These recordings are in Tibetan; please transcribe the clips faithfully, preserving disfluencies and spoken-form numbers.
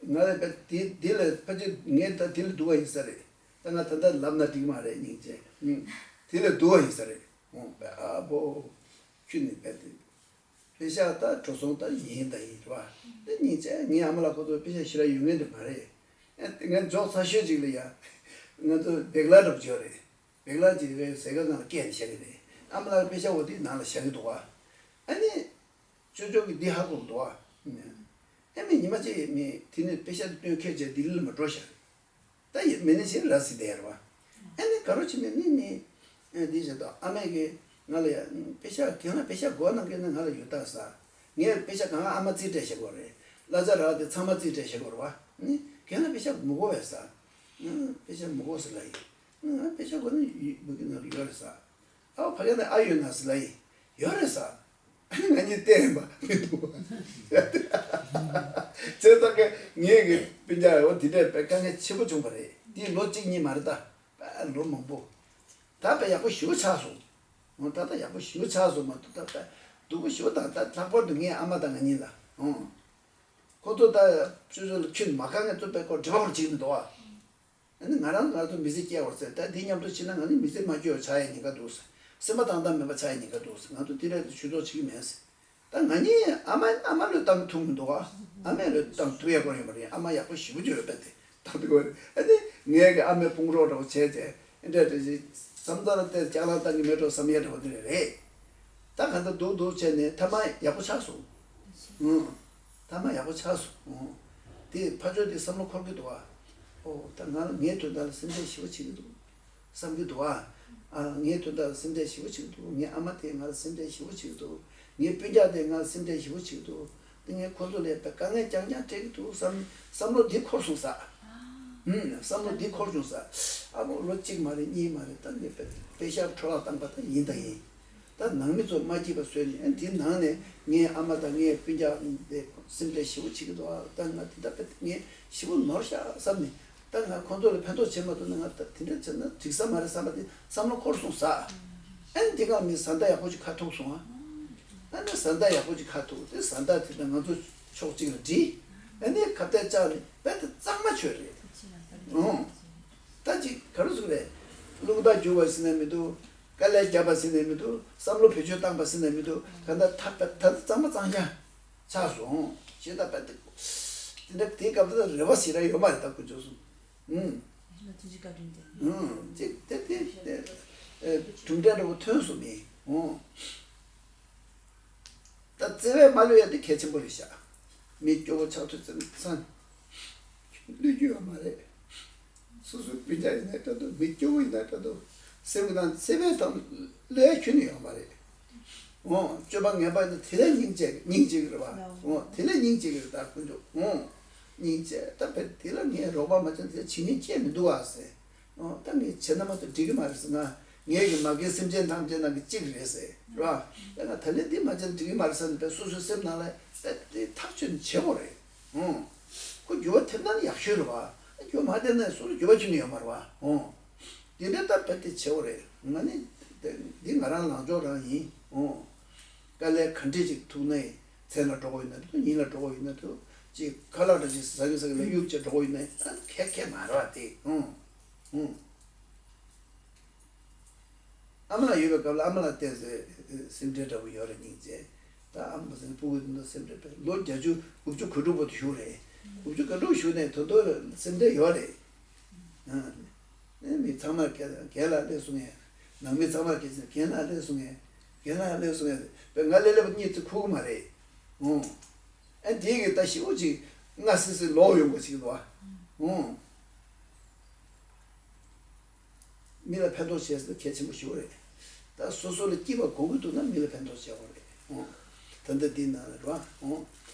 ང་ལ་དཔེ་དེ་དེ་ལ་ཕལ་ཆེར་ངས་ད་དེ་ལས་སྡུག་པ་ཡིན་ས་རེད། ད་ང་ད་ལྟ་ལབ་ན་འགྲིག་མ་རེད་སྙིང་རྗེ། ཨུམ། དེ་ལས་སྡུག་པ་ཡིན་ས་རེད། ཨོ་དཔེ་ཨ་བོ། ཁྱོད་ནི་དཔེ་དེ། པེ་ཤག་ད་འགྲོ་སོང་ད་ཡིན་ད་ཡིན་རེད་བ། དེ་སྙིང་རྗེ་ངའི་ཨ་མ་ལགས་ཁོ་ཚོ་པེ་ཤག་ཞེ་དྲག་ཡོད་མཁན་དེ་མ་རེད། ཨེ་དེ་ངས་འཇོག་ཚར་ཤོས་ཅིག་ལ་ཡ། ང་ཚོ་བེག་ལ་འགྲོ་བརྗོད་རེད། བེག་ལ་ཅིག་རེད་ཟེ་ག་ནང་ལ་བསྐྱལ་ནས་བཞག་གི་རེད། ཨ་མ་ལགས་པེ་ཤག་འོ་དེ་ནང་ལ་བཞག་གི་འདུག་བ། ཨ་ནི། ཅོ་ཅོ་གིས་འདི་ཧ་གོ་གི་འདུག་བ། ཨ་མས་ཉི་མ་གཅིག་མས་དེ་ནས་པེ་ཤག་དེ་སྟོན་མཁན་བྱས་ལྡི་ལི་ལ་མ་འགྲོ་ཤག་ད་ཡིན་མིན་ནི་ཞིག་ར་སི་དེ་ཡར་བ། ཨ་ནི་ག་རོ་ཕྱིན་ནས་ནི་ནི། ཨ་འདི་བྱས་ཏོ་ཨ་མས་གི་ང་ལ་ཡ་པེ་ཤག་ཁྱེད་རང་པེ་ཤག་དགོས་གནང་མཁན་ནི་ང་ལ་ཡོད་ད་ཟ། ངས་པེ་ཤག་གང་ཨ་མ་རྩིས་སྤྲད་བཞག་གོ་རེད། གླ་ཆ་རག་དེ་ཚང་མ་རྩིས་སྤྲད་བཞག་གོ་རེད་བ། ནི་ཁྱེད་རང་པེ་ཤག་མི་དགོས་བས་ཟ། ཨ་པེ་ཤག་མི་དགོས་ཟེར་ལ་ཡིན། ཨ་པེ་ཤག་དགོས་ན་ཡོད་མི་གི་ནང་ལ་ཡོད་རེད་ཟ། ཨ་བ་ཕ་གི་ནས་ཨ་ཡོད་ན་ཟེར་ལ་ཡིན། ཡོད་རེད་ཟ། ང་གཉིས་བལྟས་ཡིན་པ་མི་འདུག་བ། བྱས་ཙང་ཀ་ངས་ཀྱི་སྤུན་ཀྱག་འོ་དེ་འདྲས་དཔེ་དཀའ་ངལ་ཆེ་པོ་བྱུང་བ་རེད། དེ་ལོ་གཅིག་གཉིས་མ་རེད་ད། དཔེ་ལོ་མང་པོ། ད་དཔེ་ཡག་པོ་ཞེ་པོ་ཆགས་སོང་། འོ་ད་ད་ཡག་པོ་ཞེ་པོ་ཆགས་སོང་མ་གཏོགས་ད་དཔེ་སྡུག་པོ་ཞེ་པོ་དང་ད་ལྷག་པར་དུ་ངའི་ཨ་མ་དང་ང་གཉིས་ལ། འོ། ཁོ་ཚོ་ད་ཅོ་ཅོ་ལ་ཁྱོད་མ་དཀའ་ངལ་ཚོ་དཔེ་ཁོ་འདྲི་བ་ཁོ་བྱེད་ཀྱི་མི་འདུག་བ། ཨ་ནི་ང་རང་ང་ཚོ་མི་ཚེ་སྐྱེལ་བར་ཟེར་ད་འདི་མཉམ་དུ་ཕྱིན་ན་ང་ནི་མི་ཚེ་མ་སྐྱོལ་བ་ཆགས་ཡ་ཉེན་ཁ་འདུག་ཟེར། སེམས་པ་ཏང་ཏང་མེད་པ་ཆགས་ཡ་ཉེན་ཁ་འདུག་ཟེར། ང་ཚོ་དེ་རེད་དེ་ཇུས་གཏོགས་བྱེད་ཀྱི་མེད་ཟེར། ད་ང་གཉིས་ཨ་མ་ཨ་མ་བློས་བཏང་ཐུབ་མི་འདུག་ཨ། ཨ་མས་བློས་བཏང་ཐུབ་ཡ་ཁོ་ཡིན་པ་རེད། ཨ་མ་ཡག་པོ་ཞེ་པོ་ཅིག་ཡོད་པས་དེ་བཏང་ཐུབ་ཡོད་རེད། ཨ་ནི་ངས་ཀྱི་ཨ་མའི་དཔུང་རོགས་འདྲ་བོ་བྱས་ཏེ་ཨེ་འདྲ་འདྲ་ཞིག་བསམ་ཚར་ཏེ་ལྕགས་ལང་བཏང་གི་མེད་འགྲོ་བསམ་ཡ་འདྲ་བོ་དེ་རེད། ད་ག་འདྲ་འདུག་འདུག་བྱས་ནས་མཐའ་མ་ཡག་པོ་ཆགས་སོང་། ཨུང་། མཐའ་མ་ཡག་པོ་ཆགས་སོང་། ཨུང་། དེ་ཕ་ཆོས་དེ་བསམ་བློ་འཁོར་གྱི་འདུག་ཨ། ཨོ་ད་ང་ལ་ངའི་དོན་དག་ལ་སེམས་ཁྲལ་ཞེ་པོ་བྱེད་ཀྱི་འདུག་བསམ་གྱི་འདུག་ཨ། ཨ་ངའི་དོན་དག་ལ་སེམས་ཁྲལ་ཞེ་པོ་བྱེད་ཀྱི་འདུག་ངའི་ཨ་མ་དེས་ང་ལ་སེམས་ཁྲལ་ཞེ་པོ་བྱེད་ཀྱི་འདུག་ངའི་སྤུན་ཀྱག་དེས་ང་ལ་སེམས་ཁྲལ་ཞེ་པོ་བྱེད་ཀྱི་འདུག་དེ་ངས་ཁོ་ཚོ་ལ་དཀའ་ངལ་རྐྱང་རྐྱང་སྤྲད་ཀྱི་འདུག་བསམ་བསམ་བློ་འདི་འཁོར་སོང་ས། ཨུམ། བསམ་བློ་འདི་འཁོར་བྱུང་ས། ཨ་ཁོ་ལོ་གཅིག་མ་རེད་གཉིས་མ་རེད་ད་ངས་པེ་པེ་ཤག་འཕྲོ་བརླག་བཏང་པ་ད་ཡིན་ད་ཡིན། ད་ནང་མི་ཚོ་མ་སྐྱིད་པ་བཟོས་ནས་ཨ་འདི་ནང་ནས་ངའི་ཨ་མ་དང་ངའི་སྤུན་ཀྱག་དེ་སེམས་ཁྲལ་ཞེ་པོ་བྱེད་ཀྱི་འདུག་ཨ། ད་ང་དེ་འདྲ་པེ་ངས་ཞེ་པོ་ནོར་ཤག་བསམ་ནས་ད་ང་ཁོང་ཚོ་ལ་ཕན་ཐོགས་བྱེད་མ་ཐུབ་ན་ང་ད་དེ་འདྲ་བྱས་ན་འགྲིག་ས་མ་རེད་བསམ་པ་དེ་བསམ་བློ་འཁོར་སོང་ས། ཨ་ནི་དེ་ག་མི་བཟའ་ཟླ་ཡག་པོ་ཅིག་ཁ་ཐུག་སོང་ཨ། ཨ་ནི་བཟའ་ཟླ་ཡག་པོ་ཅིག་ཁ་ཐུག་དེ་བཟའ་ཟླ་དེ་དང་ང་ཚོ་ཕྱོགས་གཅིག་ལ་འགྲིག་ཨ་ནི་ཁ་གཏད་བཅག་ནས་དཔེ་དེ་གཙང་མ་ཆོད་རེད། ཨང་། ད་ཅིག་ག་རེ་ཟེར་རེད། རླུང་རྟ་རྒྱུག་པ་ཟེར་ན་མི་འདུག་དཀའ་ལས་བརྒྱབ་པ་ཟེར་ན་མི་འདུག་བསམ་བློ་བེད་སྤྱོད་བཏང་པ་ཟེར་ན་མི་འདུག་ག་ད་ད་ད་ད་གཙང་མ་གཙང་རྐྱང་ཆགས་སོང་ཞེས་ད་དཔེ་དེ། དེ་འདྲ་དེའི་སྐབས་དེ་རེ་བ་ཞེ་དྲག་ཡོད་མ་རེད་ད་ཁོ་ཚོ་གསུམ། ཨང་། ཐུགས་རྗེ་བཀའ་དྲིན་ཏེ། ཨང་། ཅིག་དེ་དེ་དེ་ཨེ་གྲུབ་འབྲས་འདྲ་པོ་ཐོན་སོང་མི། ཨང་། ད་བརྩེ་བས་མ་བསླུ་ཡ་དེ་གལ་ཆེན་པོ་རེད་ཤག་མི་སྐྱོ་བོ་ཆགས་དུས་ཙམ་ཚང་བསླུ་རྒྱུ་ཡོད་མ་རེད། སོ་སོའི་སྤུན་ཀྱག་ཡིན་ན་འདྲ་འདུག་མི་སྐྱོ་བོ་ཡིན་ན་འདྲ་འདུག་སེམས་ཀྱི་ནང་བརྩེ་བས་དང་བསླུ་ཡ་ཁྱོན་ནས་ཡོད་མ་རེད། འོ་སྤྱོད་པ་ངན་པ་ནི་དེ་ལས་སྙིང་རྗེ་སྙིང་རྗེ་གི་རེད་བ། འོ་དེ་ལས་སྙིང་རྗེ་གི་རེད་ད་ཁོ་ཚོ། འོ་སྙིང་རྗེ་ད་བས་དེ་ལ་ངས་རོགས་པ་མ་བྱས་ན་དེ་ལ་བྱེད་མཁན་ཁྱེད་མི་འདུག་བ་ཟེར། ཨོ་ད་ངས་བྱས་ན་མ་གཏོགས་འགྲིག་གི་མ་རེད་ཟེར་ན། ངས་ཀྱི་མ་རྒན་སེམས་ཅན་ཐམས་ཅད་ནང་གི་གཅིག་རེད་ཟེར་ར། ད་ང་ད་ལན་འདི་མ་བྱས་ན་འགྲིག་གི་མ་རེད་ཟེར་ནས་པས་སོ་སོའི་སེམས་ནང་ལ་པས་དེ་ཐག་ཆོད་ནས་བྱེད་དགོས་རེད། ཨོ། ཁོ་འགྱུར་བ་ཐེབས་ན་ནི་ཡག་ཤོས་རེད་བ། འགྱུར་མ་ཐེབས་ན་སོ་སོ་འགྱུར་བ་ཁྱོན་ནས་ཡོད་མ་རེད་བ། ཨོ། དེ་འདྲ་ད་པས་དེ་བྱེད་དགོས་རེད། ང་ནི་འདི་ང་རང་ལངས་ཕྱོགས་རང་ཡིན། ཨོ། དཀའ་ལས་ག་འདྲས་ཅིག་ཐུག་ནའི་མཚན་ལ་འགྲོ་དགོས་ཡིན་ན་འདུག་ཉིན་ལ་འགྲོ་དགོས་ཡིན་ན་འདུག་ཅིག་ཁ་ལག་འདྲ་ཅིག་ཟ་གི་ཟ་གི་ལ་གཡུག་བྱས་འགྲོ་དགོས་ཡིན་ན་ཨ་ཁེ་ཁེ་མ་རེད་བ་དེ། ཨོ། ཨུ། ཨ་མ་ལགས་ཡོད་པའི་སྐབས་ལ་ཨ་མ་ལགས་བལྟས་ཚེ་སེམས་ཁྲལ་འདྲ་པོ་ཡོད་རེད་སྙིང་རྗེ། ད་ཨ་མ་ཟེར་ན་སྤུ་གུ་དེ་ཚོ་སེམས་ཁྲལ་དཔེ་ལོ་བརྒྱད་ཅུ་དགུ་བཅུ་གོ་དྲུག་བར་དུ་བཞུགས་རེད། དགུ་བཅུ་གོ་དྲུག་བཞུགས་ནས་ད་དུང་སེམས་ཁྲལ་ཡོད་རེད། ཨ་ནི་མི་ཚང་མར་རྒན་རྒན་ལགས་སླེབས་སོང་ངས། ནང་མི་ཚང་མར་རྒན་རྒན་ལགས་སླེབས་སོང་ངས། རྒན་ལགས་སླེབས་སོང་ངས། དཔེ་ང་སླེབས་སླེབས་གཉིད་ཅིག་ཁུག་གི་མ་རེད། ཨོ། ཨ་དེ་གི་ད་ཤི་བོ་ཅིག་སྔ་སི་སི་ལོག་ཡོང་དགོས་ཅིག་འདུག་ཨ། ཨོ། མི་ལ་ཕན་ཐོགས་བྱེད་ས་གལ་ཆེན་པོ་ཞིག་རེད། ད་སོ་སོ་ལ་སྐྱིད་པ་དགོས་ཀྱི་འདུག་ན་མི་ལ་ཕན་ཐོགས་བྱེད་དགོས་རེད། ཨོ། ད་ལྟ་འདི་ན་རེད་བ། ཨོ།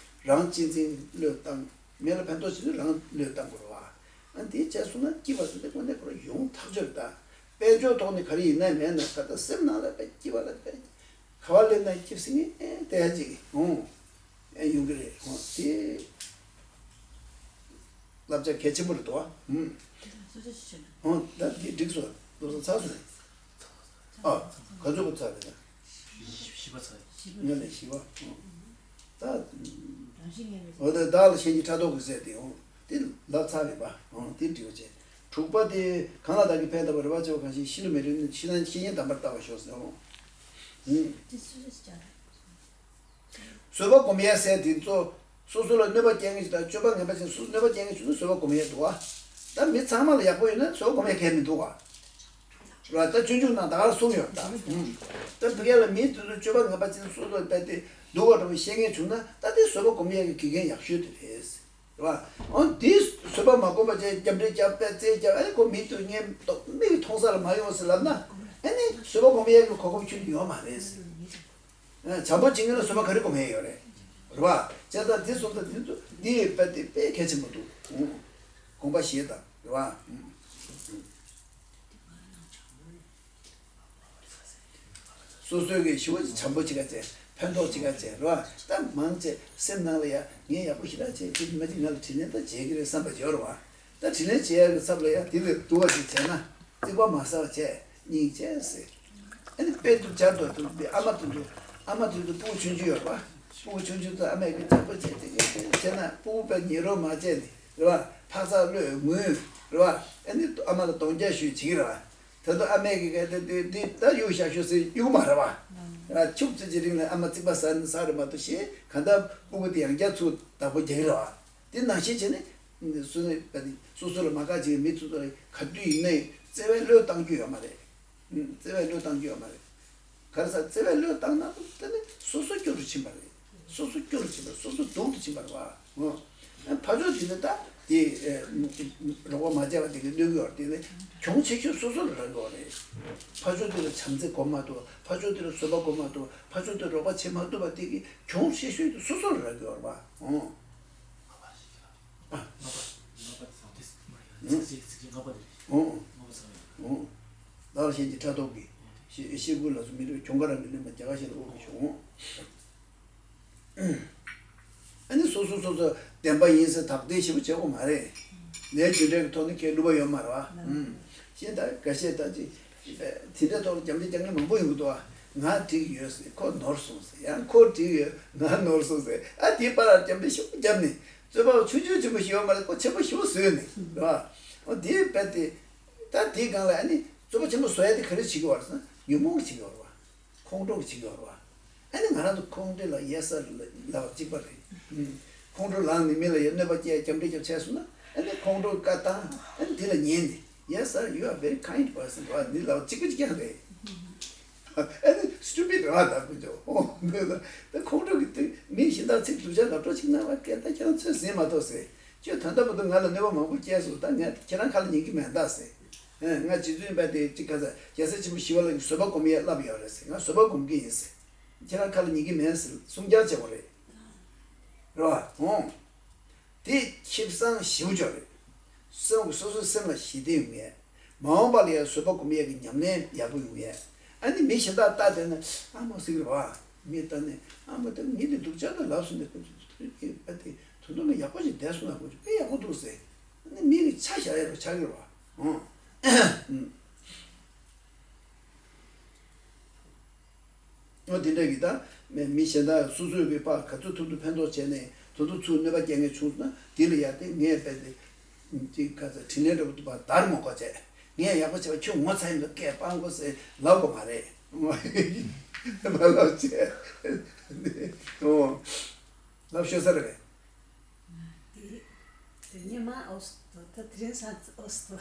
རང་གཅེས་འཛིན་བློས་བཏང་། མི་ལ་ཕན་ཐོགས་བྱེད་ན་རང་བློས་བཏང་དགོས་རེད་བ། ཨ་འདི་བྱས་སོང་ན་སྐྱིད་པ་ཟེར་དེ་དངོས་གནས་ཁོ་རང་ཡོང་ཐག་ཆོད་རེད་ད། དཔལ་འབྱོར་ཐོག་ནས་ག་རེ་ཡིན་ན་མེད་ན་ད་ལྟ་སེམས་ནང་ལ་དཔེ་སྐྱིད་པ་ལ་དཔེ། ག་བ་ལེན་ན་སྐྱིད་སེ་ངས་ཨེ་བལྟས་ཡ་ཅིག་ཨོ། ཨེ་ཡོང་གི་རེད་ཨོ་དེ། བསླབ་བྱ་གལ་ཆེན་པོ་རེད་དོ། ཨུམ། ཨོ་ད་འདི་འགྲིག་སོང་། བློ་བཟང་ཚར་སོང་། ཨ་ག་ཚོད་པོ་ཚར་རེད་ད། བཞི་པ་ཚར། ངས་ལས་བཞི་པ། ཨོ་ད། ཨོ་ད་བདག་ལ་གཞན་གྱི་ཕྲག་དོག་གི་ཟེར་ཏེ་ཨོ། དེ་ལབ་ཚར་རེད་པ། ཨང་། དེ་འདྲ་བྱས། དྲུག་པ་དེ་གང་ལ་བདག་གིས་ཕན་བཏགས་པ་རེ་བ་བྱས་པ་གང་ཞིག་ཤི་ལ་མི་རེ་ནི་ཤི་ན་ཤི་ཉེན་དམ་པར་ལྟ་བར་ཤོག་ཟེར། ཨང་། བཟོད་པ་སྒོམ་ཡས་ཟེར་དེ་ཚོ་སོ་སོ་ལ་གནོད་པ་སྐྱེལ་མཁན་ཞིག་དང་སྤྱོད་པ་ངན་པ་ཅན་སོ་སོ་གནོད་པ་སྐྱེལ་མཁན་བྱུང་ན་བཟོད་པ་སྒོམ་ཡས་འདུག་བ། ད་མི་ཚང་མ་ལ་ཡག་པོ་ཡོད་ན་བཟོད་པ་སྒོམ་ཡས་གལ་མི་འདུག་བ། རེད་བ། ད་སྤྱོད་འཇུག་ནང་ད་ག་རང་གསུངས་ཡོད་ད། ད་ཕ་གི་ལ་མི་དེ་ཚོ་སྤྱོད་པ་ངན་པ་ཅན་སོ་སོ་ལ་བལྟས་ཏེ་སྡུག་པ་འདྲ་བོ་བཤད་མཁན་བྱུང་ན་ད་དེ་བཟོད་པ་སྒོམ་ཡས་ཀྱི་དགེ་རྒན་ཡག་ཤོས་དེ་རེད། རེད་བ། འོ་འདི་བཟོད་པ་མ་སྒོམ་པ་བྱས་རྒྱབ་འདྲེ་རྒྱབ་པས་རྩེད་རྒྱབ། ཨ་ནི་ཁོ་མི་དེ་ངའི་མིག་གིས་མཐོང་ས་ལ་མ་ཡོང་ཟེར་ལབ་ན། ཨ་ནི་བཟོད་པ་སྒོམ་ཡས་ཀྱི་གོ་སྐབས་ཁྱོད་ལ་ཡོད་མ་རེད། བྱམས་པོ་བྱེད་མཁན་ལ་བཟོད་པ་ག་རེ་སྒོམ་ཡས་ཡོད་རེད། རེད་བ། བྱས་ཙང་འདི་སོང་ཙང་འདི་ཚོ་འདི་ཡི་དཔེ་དེ་དཔེ་གལ་ཆེན་པོ་འདུག། དགོངས་པ་བཞེས་དང་། རེད་བ། སོ་སོའི་གི་ཞི་བ་ཅིག་བྱམས་པོ་ཅིག་ག་བྱས། ཕན་ཐོགས་ཅིག་ག་བྱས། རེད་བ། ད་མང་ཆེ་སེམས་ནང་ལ་ཡ་ངས་ཡག་པོ་ཞེ་དྲག་བྱས། ཁྱེད་མ་ཅིག་ང་ལ་དྲིན་ལན་ད་འཇལ་གི་རེད་བསམ་པ་ཅིག་ཡོད་རེད་བ། ད་དྲིན་ལན་འཇལ་ཡག་གི་ཚབ་ལ་ཡ་དེ་ལས་སྡུག་པ་ཅིག་བྱས་ན་རྩིག་པ་མ་ཟ་བ་བྱས། སྙིང་རྗེ་ཟེར། ཨ་ནི་དཔེ་དེ་སྦྱར་དུ་འདུག་སྟེ། ཨ་མ་དེ་ཚོ། ཨ་མ་དེ་ཚོ་སྤུ་གུ་ཆུང་ཆུང་ཡོད་རེད་བ། སྤུ་གུ་ཆུང་ཆུང་ཚོ་ཨ་མས་གི་བྱམས་པོ་བྱས་ཏེ་བྱས་ཏེ་བྱས་ན་སྤུ་གུ་དཔེ་ཉལ་རོགས་མ་བྱས་ནས། རེད་བ། འཕག་འཚག་གློད་ངུས། རེད་བ། ཨ་ནི་ཨ་མ་ལ་གདོང་བརྒྱབ་ཞུས་བྱེད་ཀྱི་རེད་བ། ད་དུང་ཨ་མས་ཀྱིས་ག་དེ་དེ་དེ་ད་གཡུག་བཞག་ཤོག་ཟེར་གཡུག་མ་རེད་བ། ཨ། ཆུ་ཚོད་ཅིག་རིང་ལ་ཨ་མ་རྩིག་པ་ཟ་ན་ཟ་རེད་མ་གཏོགས་ཞེས་གང་ལྟར་སྤུ་གུ་དེ་ཡང་བསྐྱར་ཚུར་བདག་པོ་རྒྱག་གི་རེད་བ། དེ་ནང་བཞིན་བྱས་ནས་སོ་སོ་ལ་མ་དགའ་བྱེད་མི་ཚོ་ལ་ག་དུས་ཡིན་ནའི་བརྩེ་བའི་བློས་བཏང་རྒྱུ་ཡོད་མ་རེད། བརྩེ་བའི་བློས་བཏང་རྒྱུ་ཡོད་མ་རེད། ག་རེ་ཟེར། བརྩེ་བའི་བློས་བཏང་ན་དེ་ནི་སོ་སོ་སྐྱོ་རུ་ཕྱིན་པ་རེད། སོ་སོ་སྐྱོ་རུ་ཕྱིན་པ་རེད། སོ་སོ་སྡུག་ཏུ་ཕྱིན་པ་རེད་བ། ཨོ། ཕར་ཕྱོགས་དེ་ནི་ད་དེ་རོགས་པ་མ་བྱས་པ་དེ་གིས་གནོད་ཀྱི་ཡོད་རེད། དེ་ནི་གྱོང་ཆེ་ཤོས་སོ་སོ་ལ་རག་གི་ཡོད་རེད། ཕར་ཕྱོགས་དེ་ལ་བྱམས་བརྩེ་སྒོམ་མ་ཐུབ་པ། ཕར་ཕྱོགས་དེ་ལ་བཟོད་པ་སྒོམ་མ་ཐུབ་པ། ཕར་ཕྱོགས་དེ་རོགས་པ་བྱེད་མ་ཐུབ་པ་དེ་གིས་གྱོང་ཆེ་ཤོས་དེ་སོ་སོ་ལ་རག་གི་ཡོད་རེད་བ། ཨོ། ཨ། ཨོ། ཨོ། ལར་ཤན་གྱི་ཕྲག་དོག་གིས། ཤེ་ཤེ་ཀུ་ལ་སོགས་མི་རིགས་གྱོང་ཁ་རང་གིས་ལེན་པ་རྒྱ་གར་ཞིག་ལ་དབུ་ཁྲིད་བྱུང་། ཨ་ནི་སོ་སོ་སོ་སོ་བདེན་པ་ཡིན་ཟེར་དག་སྟེ་ཞེ་པོ་བྱེད་དགོས་མ་རེད། ལས་རྒྱུ་འབྲས་ཀྱི་ཐོག་ནས་ཁས་བླུགས་པ་ཡོད་མ་རེད་བ། ཨུམ། ཤེས་ད་འགའ་ཤས་ད་ཅིག་དེ་འདྲའི་ཐོག་ལ་རྒྱབ་འདྲེ་རྒྱག་མཁན་མང་པོ་ཡོང་གི་འདུག་བ། ང་འགྲིག་ཡོད་ཟེར། ཁོ་ནོར་སོང་ཟེར། ཡང་ཁོ་འགྲིག་ཡོད། ང་ནོར་སོང་ཟེར། ཨ་དེའི་བར་ལ་རྒྱབ་འདྲེ་ཞེ་པོ་བརྒྱབ་ནས་རྩོད་པ་ཆུང་ཆུང་ཆེན་པོ་ཞིག་ཡོད་མ་རེད། ཁོ་ཆེན་པོ་ཞེ་པོ་བཟོས་ནས་རེད་བ། འོ་དེའི་རྦད་དེ། ད་དེའི་སྒང་ལ་ཨ་ནི་རྩོད་པ་ཆེན་པོ་བཟོ་ཡ་དེ་ག་རེ་བྱེད་ཀྱི་ཡོད་རེད་ཟེར་ན་ཉོན་མོངས་ཀྱིས་བྱེད་ཀྱི་ཡོད་རེད་བ། ཁོང་ཁྲོ་གིས་བྱེད་ཀྱི་ཡོད་རེད་བ། ཨ་ནི་ང་རང་ཚོ་ཁོང་ཁྲོ་ལ་ཡེ་སར་ལབ་པ་གཅིག་པ་རེད། ཁོང་ཁྲོ་ལངས་ནས་མི་ལ་ཡ་གནོད་པ་སྐྱེལ། རྒྱབ་འདྲེ་རྒྱབ་བྱས་སོང་ན། ཨ་ནི་ཁོང་ཁྲོ་བཀའ་བཏང་། ཨ་ནི་དེ་ལ་ཉན་ནས། Yes sir, you are very kind person. ཨ་ནི་ལབ་པ་གཅིག་པ་གཅིག་རྐྱང་རེད། ཨ་ནི་stupid རེད་བ། ད་ཁོ་ཚོ། ད་ཁོང་ཁྲོ་གིས་དེ་མི་གཞན་དག་ཚིག་སྡུག་ཅག་ལབ་འགྲོ་ཅིག་གནང་བ་སྐད་ད་ཁྱེད་རང་ཚོས་ཟིན་མ་གཏོགས་ཟེར། ཁྱོད་ད་ལྟ་བར་དུ་ང་ལ་གནོད་པ་མང་པོ་སྐྱེལ་སོང་། ད་ངས་ཁྱེད་རང་ཁ་ལ་ཉན་གྱི་མེད་ད་ཟེར། ཨེ། ང་རྗེ་བཙུན་པ་དེ་གཅིག་ག་ས་རྒྱལ་སྲས་ཆེན་པོ་ཞི་བ་ལྷ་གིས་བཟོད་པ་སྒོམ་ཡས་བསླབས་ཡོད་རེད་ཟེར། ང་བཟོད་པ་སྒོམ་གྱི་ཡིན་ཟེར། ཁྱེད་རང་ཁ་ལ་ཉན་གྱི་མེད་ཟེར་གསུང་རྐྱང་བྱེད་དགོས་རེད། རེད་བ། འོང་། དེ་ཁེ་བཟང་ཞེ་པོ་ཅིག་རེད། སེམས་ཀྱི་སོ་སོའི་སེམས་ལ་ཞི་བདེ་ཡོང་ཡས། མ་འོངས་པ་ལ་ཡང་བཟོད་པ་སྒོམ་ཡས་ཀྱི་ཉམས་ལེན་ཡག་པོ་ཡོང་ཡས། ཨ་ནི་མི་གཞན་དག་ལྟ་བསྡད་ན་ཨ་མ་ཟེར་གི་རེད་བ། མི་ལྟ་ནས་ཨ་མ་ད་མི་དེ་སྡུག་ཅག་དང་ལབ་སོང་ནས་ཁོ་ཚོ་ཨ་དེ་དོན་དུ་ན་ཡག་པོ་ཞིག་བསྡད་སོང་ན་ཁོ་ཚོ་དཔེ་ཡག་པོ་འདུག་ཟེར། ཨ་ནི་མི་གི་ཆ་བཞག་ཡས་རུ་ཆགས་ཀྱི་རེད་བ། ཨོ། ཨོ་དེ་འདྲ་གི་ད་མི་མི་གཞན་དག་སོ་སོའི་གི་ཕར་ག་ཚོད་ཐུབ་ཐུབ་ཕན་ཐོགས་བྱས་ནས་དོན་དུ་ཚུར་གནོད་པ་སྐྱེལ་མཁན་བྱུང་སོང་ན་དེ་ལ་ཡ་དེ་ངས་རྦད་དེ་དེ་ག་ཚོད་དྲིན་ལན་འདྲ་པོ་འདུག་པ་དར་མ་དགོས་བྱས། ངས་ཡག་པོ་བྱས་པ་ཁྱོད་ངོ་ཚ་ཡིན་ལ་སྐད་སྤང་དགོས་ཟེར་ལབ་དགོས་མ་རེད། མ་ལབ་བྱས། ཨོ། ལབ་ཤོད་ས་རེད་པས། དེ་དེ་ཉི་མ་ཨོ་སི་ཏོ་ད་དེ་རིང་སང་ཨོ་སི་ཏོ།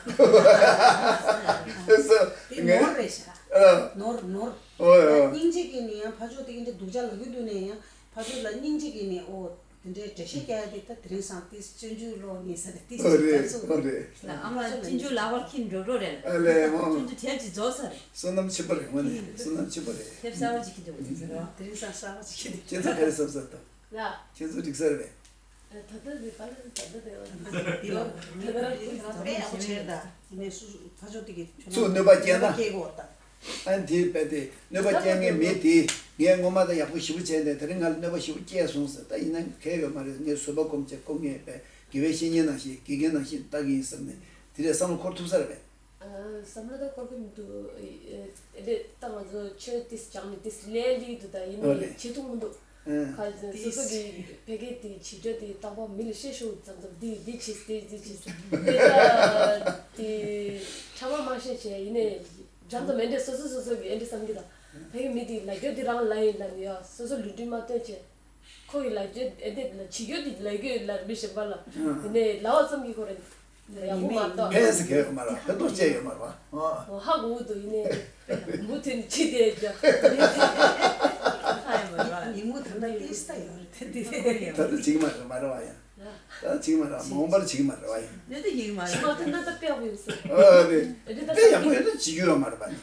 ཨོ་སི་ཏོ། དེ་ནོར་རེད་ཤག་ཨ། ནོར་ནོར། ཨོ་ཡ། སྙིང་རྗེ་གིས་ནི་ཡང་ཕར་ཕྱོགས་དེ་གི་འདྲ་སྡུག་ཅག་ལབ་ཀྱི་འདུག་ནས་ཡང་ཕར་ཕྱོགས་ལ་སྙིང་རྗེ་གིས་ནི་ཨོ་དེ་འདྲའི་འགྲེལ་བཤད་རྒྱག་ཡ་དེ་ད་དེ་རིང་སང་དེ་སྤྱོད་འཇུག་ཀློག་ནས་ས་དེ་དེ་ཨོ་ཞིག་རེད་རྒྱག་ཚུལ། ཨོ་རེད། ཨ་མ་ལགས་སྤྱོད་འཇུག་ལག་པར་འཁྱེར་འགྲོ་འགྲོ་རེད། ཨ་ལས་མོ། སྤྱོད་འཇུག་དེབ་ཅིག་རྫོགས་ཚར་རེད། བསོད་ནམས་ཆེན་པོ་རེད། དངོས་གནས་བསོད་ནམས་ཆེན་པོ་རེད། དེབ་གསར་པ་ཅིག་འཁྱེར་འགྲོ་དེ་ཚོ་རེད་བ། དེ་རིང་སང་གསར་པ་ཅིག་འཁྱེར་འདུག་ཁྱེད་ཚོ་ག་རེ་བསམ་བསམ་དང་། ལ། ཁྱེད་ཚོ་འགྲིག་ས་རེད་པས། ད་ལྟ་རེད་པ་ལ་ད་ལྟ་རེད་པ། དེ་བ་ད་ལྟ་རེད་པ། དཔེ་ཡག་པོ་བྱས་ད། ནས་སུ་ཕ་ཕྱོགས་དེ་གི་ཚུར་གནོད་པ་སྐྱེལ་ན། སྐྱེལ་དགོས་ད། ཨ་ནི་དེ་རྦད་དེ་གནོད་པ་སྐྱེལ་མཁན་མི་དེ་ངས་སྔོན་མ་དང་ཡག་པོ་ཞེ་པོ་བྱས་ནས་དེ་རིང་ང་ལ་གནོད་པ་ཞེ་པོ་སྐྱེལ་སོང་ཟེར། ད་ཡིན་ན་གལ་ཡོད་མ་རེད། ངས་བཟོད་པ་སྒོམ་བྱས་ཁོ་ངས་རྦད་དགེ་བའི་བཤེས་གཉེན་ནང་བཞིན་དགེ་རྒན་ནང་བཞིན་ལྟ་གི་ཡིན་བསམ་ནས་དེ་འདྲའི་བསམ་བློ་འཁོར་ཐུབ་ས་རེད་པས། ཨ། བསམ་བློ་ད་འཁོར་གི་མི་འདུག་ཨེ་ཨེ་ད་ང་ཚོ་ཆོས་ཏིས་སྦྱངས་ནས་ཏིས་ལས་ལས་འདུག་ད་ཡིན་ཨོ་ནའི་ལེ། བྱེད་ཐུབ་མི་འདུག་ཁ་སོ་སོ་གི་བོད་སྐད་དེ་བྱེད་སྤྱོད་དེ་རྟག་པར་མི་ལ་བཤད་ཤོག་ཙམ་ཙམ་འདི་འདི་བྱེད་དེ་འདི་བྱེད་དེ་ད་དེ་ཕྲ་མ་མ་བཤད་བྱས་ཡིན་ནའི་འཇམ་ཙམ་མེད་འདྲ་སོ་སོ་སོ་སོ་གི་ཨེ་འདྲ་བསམ་གི་ད་བོད་ཀྱི་མི་དེ་ལབ་རྒྱུ་དེ་རང་ལབ་ཡིན་ལབ་ནི་ཡ་སོ་སོ་ལུས་འབྲེལ་མ་སྟོན་བྱས། ཁོ་གི་ལབ་རྒྱུ་ཨེ་འདི་ལ་བྱེད་རྒྱུ་འདི་ལབ་རྒྱུ་ལ་མི་གཞན་པ་ལ་ཡིན་ནའི་ལབ་བ་ཙམ་གྱིས་ཁོ་རང་ཡག་པོ་མ་གཏོགས། ཕན་སི་གས་ཡོད་མ་རེད། ཕན་ཐོགས་ཅི་ཡོད་མ་རེད་བ། ཨོ་ཧ་གོ་འདུག་ཡིན་ནའི་མུ་མཐུད་ནས་ཅི་བསྡད་ཀྱང་། ཉིན་མོ་ཐོན་ན་ཏིས་ད་ཡོད་རེད་དེ་འདི་ད་ལྟ་བྱེད་ཀྱི་མ་རེད་མ་རེད་བ་ཡ། ད་བྱེད་ཀྱི་མ་རེད་བ། མ་འོངས་པར་བྱེད་ཀྱི་མ་རེད་བ་ཡ། འདི་ད་ཡིན་མ་རེད། ཕྱི་མ་ཐོན་ན་ད་དཔེ་ཡག་པོ་ཡོད་ས། ཨ་རེད། འདི་ད་དཔེ་ཡག་པོ་ཡོད་ན་བྱེད་རྒྱུ་ཡོད་མ་རེད་བ།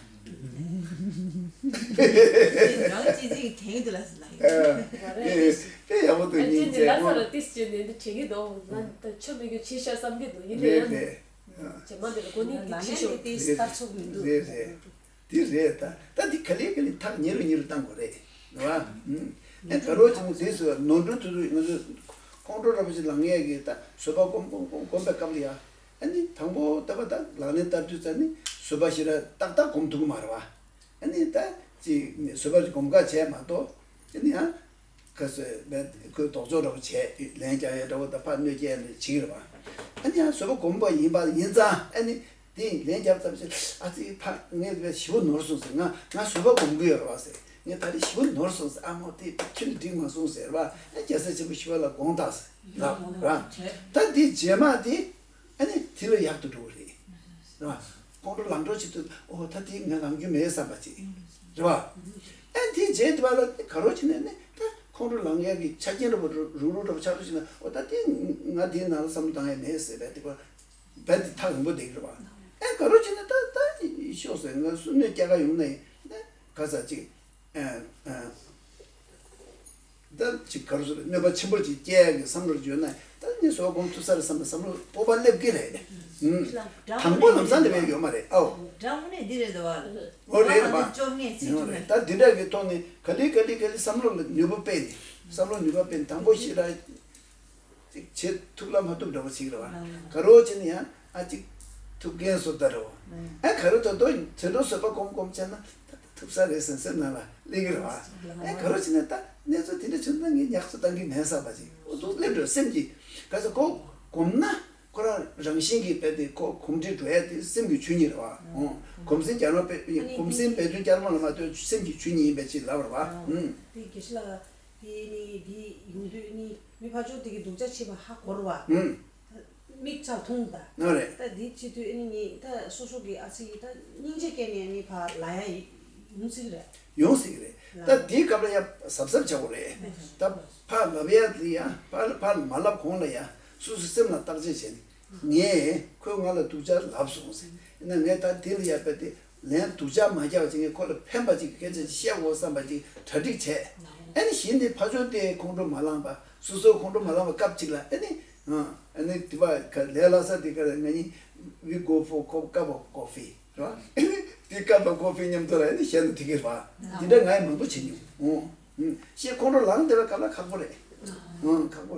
རང་ཅི་ཅིག་དྲན་གྱི་འདུག་ལ་ཟེར་ལ་ཡོད། ཨ་དཔེ་ཡག་པོ་འདུག་ཨ་ཅེ་ཉིན་ནི་ལ་ས་ལ་ཏིས་ཅེ་ནི་འདི་དྲན་གྱི་འདུག་ང་ད་ཆོ་མི་རྒྱུ་ཆེ་ཤ་བསམ་གྱི་འདུག་ཡིན་ནའི་རེད་ཡང་རེད། རྗེས་མ་འདི་ལ་གོ་ནི་འདི་ལ་ཁྲིད་ལན་ཤོག་དེ་ལྟར་ཚུགས་མི་འདུག་རེད་རེད། འདི་རེད་ད། ད་འདི་ག་ལེ་ག་ལེ་ཐག་ཉེ་རུ་ཉེ་རུ་བཏང་དགོས་རེད། རེད་བ། ཨེ་ག་རོ་ཅིག་ནི་དེ་སུ་ནོར་འཁྲུལ་དུ་དུ་ང་ཚོ་ཁོང་ཁྲོ་ར་བ་ཞིག་ལངས་ཡས་ཀྱི་ད་བཟོད་པ་སྒོམ་སྒོམ་སྒོམ་སྒོམ་པའི་སྐབས་ལ་ཡ། ཨ་ནི་དང་པོ་ད་བ་ད་ལག་ལེན་བསྟར་དུས་ཙ་ནི་བཟོད་པ་ཞིག་ར་ཏག་ཏག་སྒོམ་ཐུབ་ཀྱི་མ་རེད་བ། ཨ་ནི་ད་ཅིག་བཟོད་པ་ཞིག་སྒོམ་ག་བྱས་མ་གཏོགས་ཨ་ནི་ཡང་། ཁ་སོས་བས་ཁོས་ལྡོག་ཕྱོགས་འདྲ་བོ་བྱས་ལན་རྒྱག་ཡས་འདྲ་བོ་དང་ཕར་གནོད་སྐྱེལ་ནས་བྱེད་ཀྱི་རེད་པ། ཨ་ནི་ཡང་བཟོད་པ་སྒོམ་པ་ཡིན་པ་ཡིན་ཙང་ཨ་ནི་དེ་ལན་རྒྱབ་ཙམ་ཞིག་ཨ་ཙི་ཕ་ངས་བས་ཞི་བ་ནོར་སོང་ཟེར། ང་ང་བཟོད་པ་སྒོམ་གི་ཡོད་རེད་བ་ཟེར། ངས་ད་རེས་ཞི་བ་ནོར་སོང་ཟེར། ཨ་མོ་དེ་ཁྱོད་འགྲིག་མ་སོང་ཟེར་བ། ཨ་རྒྱལ་སྲས་ཆེན་པོ་ཞི་བ་ལྷ་དགོངས་དག་ཟེར་ལབ་ར། ད་དེ་རྗེས་མ་དེ། ཨ་ནི་དེ་ལ་ཡག་ཏུ་འགྲོ་གི་རེད། རེད་བ། ཁོང་ཁྲོ་ལངས་འགྲོ་ཆེད་དུ་ཨོ་ད་དེ་ང་ལངས་རྒྱུ་མེད་བསམ་པ་ཅིག་རེད་བ། ཨ་དེ་རྗེས་དེ་བ་ལ་ག་རོ་ཅིག་ནས་ནི་ད་ཁོང་ཁྲོ་ལངས་ཡག་གི་ཆ་རྐྱེན་འདྲ་པོ་རུག་རུག་འདྲ་པོ་ཆགས་འགྲོ་ཅིག་ན་ཨོ་ད་དེ་ང་དེའི་ནང་ལ་བསམ་བློ་བཏང་ཡག་མེད་ཟེར་བས་དེ་བ་བས་དེ་ཐག་རིང་པོ་བསྡད་ཀྱི་རེད་བ། ཨ་ག་རོ་ཅིག་ནས་ད་ད་ཤོག་ཟེར། ང་སུ་གནོད་སྐྱེལ་ག་ཡོང་ན་ཡིན་ན་ག་ས་ཅིག་ཨ་ཨ། ད་ཅིག་ག་རེ་ཟེར་གནོད་པ་ཆེན་པོ་ཅིག་སྐྱེལ་ཡག་གི་བསམ་བློ་ཅིག་ཡོད་ན་ད་ནི་བཟོད་པ་སྒོམ་ཐུབ་ས་རེད་བསམ་པའི་བསམ་བློ་སྤོབས་པ་སླེབས་ཀྱི་རེད། ཨུམ། དང་པོ་ལམ་སང་དེ་བས་ཡོད་མ་རེད་ཨའོ། དྲང་པོ་ནས་འདི་རེད་འདུག་བ། འོ་རེད་རེད་པ། བཅོ་ལྔས་ཚིག་ཡོད་དྲུག་རེད། ནས། ད་འདི་འདྲ་གི་ཐོག་ནས་ག་ལེ་ག་ལེ་ག་ལེ་བསམ་བློ་ལ་ནུས་པ་སྤེལ་ནས་བསམ་བློ་ནུས་པ་སྤེལ་ནས་དང་པོ་ཤི་ར། ཅིག་བྱེད་ཐུབ་ལ་མ་ཐུབ་འདྲ་བོ་ཞིག་རེད་བ། ཨང་། ག་རོ་ཅིག་ནི་ཡང་ཨ་ཅིག་ཐུབ་མཁན་བཟོ་ལྟ་རེད་བ། ཨང་། ཨ་ག་རོ་ད་དོ་དེ་འགྲོ་བཟོད་པ་སྒོམ་སྒོམ་བྱས་ན་ད་ད་ཐུབ་ས་རེད་སེམས་སེམས་ནང་ལ་སླེབས་ཀྱི་རེད་བ། ཨ་ག་རོ་ཅིག་ནི་ད་གནས་ཚུལ་དེ་འདྲ་བྱུང་ན་ངས་ཉག་ཆ་བཏང་གི་མེད་བསམ་པ་ཅིག་འོ་འདུག་སླེབས་འགྲོ་སེམས་ཀྱི་ག་ཚོད་ཁོ་སྒོམ་ན་ཁོ་རང་རང་བཞིན་གྱིས་རྦད་དེ་ཁོ་གོམས་འདྲིས་འགྲོ་ཡ་དེ་སེམས་ཀྱི་ཆོས་ཉིད་རེད་བ། ཨང་། གོམས་སེམས་བསྐྱར་མ་སྤེལ་གོམས་སེམས་སྤེལ་དོན་བསྐྱར་མ་ལ་མ་ལྟོས་སེམས་ཀྱི་ཆོས་ཉིད་ཡིན་པའི་ཕྱིར་ལབ་རེད་བ། ཨང་། དེ་དགེ་བཤེས་ལགས། དེ་ནི་འདི་ཡོང་དུས་ནི་མི་ཕར་ཕྱོགས་དེ་གི་སྡུག་ཅག་བྱེད་པ་ཧ་གོ་ར་བ། ཨུམ། མིག་ཆག་མཐོང་ད། ཨ་རེད། ད་འདི་བྱེད་དུས་ཨ་ནི་ནི་ད་སོ་སོ་གི་ཨ་ཙི་ད་སྙིང་རྗེ་སྐྱེས་ནས་ནི་ཕར་ལ་ཡ་ཡོང་སྲིད་རེད། ཡོང་སྲིད་རེད། ལ། ད་དེའི་སྐབས་ལ་ཡ་གཟབ་གཟབ་བྱ་དགོས་རེད། ད་ཕར་ལབ་ཡ་དེ་ཡ་ཕར་ཕར་མ་ལབ་གོང་ལ་ཡ་སོ་སོ་སེམས་ལ་བརྟག་དཔྱད་བྱས་ནས་ངས་ཁོས་ང་ལ་སྡུག་ཅག་ལབ་སོང་ཟེར་ན་ངས་ད་དེ་ལ་ཡ་བལྟས་ཏེ། ལན་སྡུག་ཅག་མ་རྒྱག་པ་ཅིག་ངས་ཁོ་ལ་ཕན་པ་ཅིག་གི་སྐད་ཆ་ཅིག་བཤད་དགོས་བསམ་པ་ཅིག་གྲ་སྒྲིག་བྱས། ཨ་ནི་གཞི་ནས་ཕར་ཕྱོགས་དེ་ཁོང་ཁྲོ་མ་ལངས་པ་སོ་སོ་ཁོང་ཁྲོ་མ་ལངས་པ་སྐབས་ཅིག་ལ་ཨ་ནི། ཨ་ནི་དེ་བ་ག་ལས་སླ་ས་དེ་ག་རེ་ང་གཉིས་we go for co- cup of coffee རེད་བ། ཨ་ནི་དེ་cup of coffee མཉམ་དུ་ལ་ཨ་ནི་བཤད་ན་དེ་གི་རེད་བ། དེ་འདྲ་ང་ཡི་མང་པོ་བྱེད་མྱོང་། ཨོ། ཨ་ཤེས་ཁོང་ཁྲོ་ལངས་དེ་བ་ག་ལ་ཁག་པོ་རེད། ཨོ་ཁག་པོ་རེད།